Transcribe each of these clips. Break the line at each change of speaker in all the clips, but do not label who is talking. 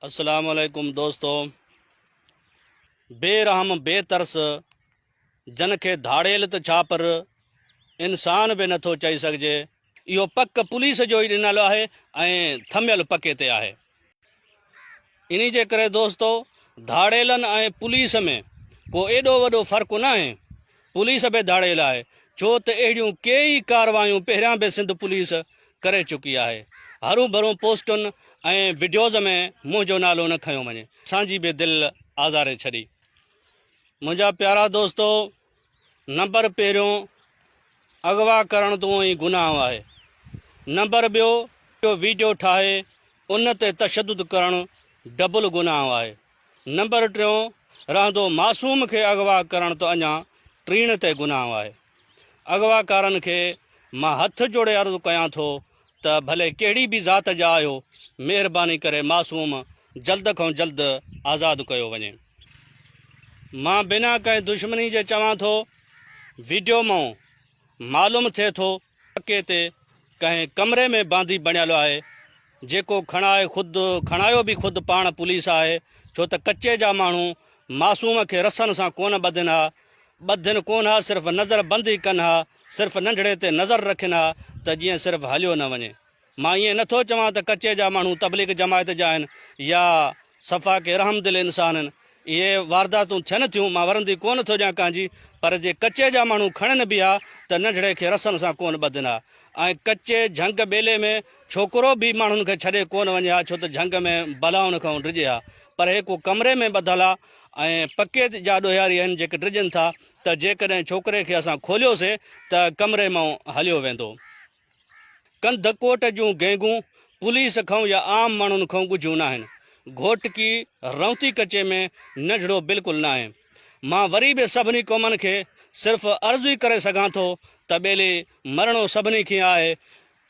السلام عليڪم دوستو بي رحم بي ترس جن کي ڌاڙيل ته ڇا پر انسان به نٿو چئي سگهجي اهو پڪ پوليس جو ئي ڏنل آهي ۽ ٿميل پڪي تي آهي انهي جي ڪري دوستو ڌاڙيلن ۽ پوليس ۾ ڪو ايڏو وڏو فرق ناهي پوليس به ڌاڙيل آهي ڇو ته اهڙيون ڪيئي ڪارروايون پهريان به سنڌ پوليس ڪري چڪي آهي. هرون ڀرون پوسٽن ۽ وڊيوز ۾ منهنجو نالو نه کنيو وڃي. اسان جي به دل آزاري ڇڏي. منهنجا پيارا دوستو نمبر پهريون اغوا ڪرڻ ته اونئن ئي گناهه آهي. نمبر ٻيو ويڊيو ٺاهي ان تي تشدد ڪرڻ ڊبل گناهه آهي. نمبر ٽيون، رهندو معصوم کي اغوا ڪرڻ ته اڃا ٽيڻ تي گناهه آهي. اغواڪارن کي مان هٿ جوڙي عرض ڪيان ٿو ته ڀلي ڪهڙي به ذات جا آهيو، مهرباني ڪري معصوم جلد کان جلد آزاد ڪيو وڃي. مان بنا ڪنهن دشمني جي چوان ٿو، ويڊيو مان معلوم ٿئي ٿو پڪي تي ڪنهن ڪمري ۾ باندي بڻيل آهي، جيڪو کڻائي خود کڻايو به خود پاڻ پوليس آهي، ڇو ته ڪچي جا ماڻهو معصوم کي رسن سان ڪونه ٻڌن ها، ٻڌن ڪونه ها صرف نظر بند ئي ڪن ها، صرف ننڍڙي تي نظر رکن ها ته جيئن صرف هليو نه وڃي. مان ائين نه ٿو چوان ته ڪچي جا ماڻهو تبليغ جماعت جا آهن يا صفا ڪي رحم دل انسان آهن. اهي وارداتون ٿين ٿيون، مان ورندي ڪونه ٿو ڏيان ڪنهن جي، پر جي ڪچي جا ماڻهو کڻن به ها ته ننڍڙي کي رسن سان ڪونه ٻڌن ها ۽ ڪچي جهنگ ٻيلي ۾ ڇوڪرو به ماڻهن کي ڇڏي ڪونه وڃي ها ڇو ته جهنگ ۾ بلائن کان ڊڄي ها پر هي ڪو ڪمري ۾ ٻڌل ها ۽ پڪي جا ڏوهياري آهن جيڪي ڊڄن ٿا ته جيڪڏهن ڇوڪري کي اسان کوليوسي ته ڪمري مان هليو ويندو. ڪنڌڪوٽ جون گينگون پوليس کان يا عام ماڻهن کان ڳجهيون ناهن. گهوٽڪي رونتي ڪچي ۾ ننڍڙو بلڪل ناهي. مان وري به سڀني قومن کي صرف عرض ئي ڪري سگهان ٿو ته ٻيلي مرڻو سڀني کي آهي.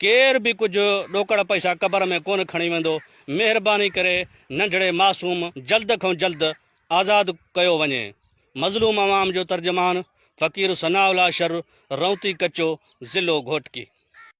ڪير به ڪجهه ڏوڪڙ پئسا قبر ۾ ڪونه کڻي ويندو. مهرباني ڪري ننڍڙي معصوم جلد کان جلد آزاد ڪيو وڃي. مظلوم عوام جو ترجمان فقير ثناء الله شر رونتي ڪچو ضلعو گهوٽڪي.